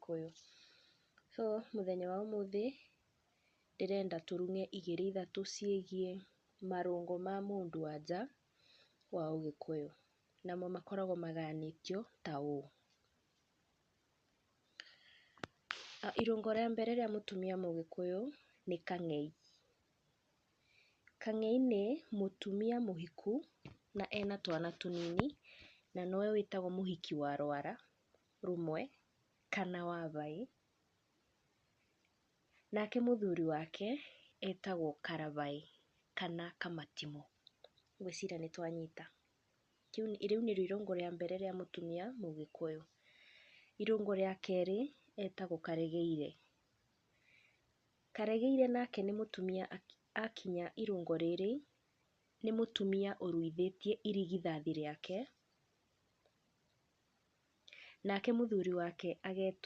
Ũgĩkũyũ. So mũthenya wa ũmũthĩ, ndĩrenda tũrung'e igĩrĩ ithatũ ciĩgiĩ marũngo ma mũndũ wa nja wa ũgĩkũyũ, namo makoragwo magayanĩtio ta ũũ, Irũngo rĩa mbere rĩa mũtumia mũgĩkũyũ nĩ kang'ei. Kang'ei nĩ mũtumia mũhiku na ena twana tũnini, na nĩwe wĩtagwo mũhiki wa rwara rũmwe kana wa baĩ. Nake mũthuri wake etagwo karabaĩ kana kamatimũ, ngwĩciria nĩ twanyita. Rĩu nĩrĩo irũngo rĩa mbere rĩa mũtumia mũgĩkũyũ. Irũngo rĩa kerĩ etagwo karegeire. Karegeire nake nĩ mũtumia akinya irũngo rĩrĩ, nĩ mũtumia ũruithĩtie irigithathi rĩake, nake mũthuri wake agetwo.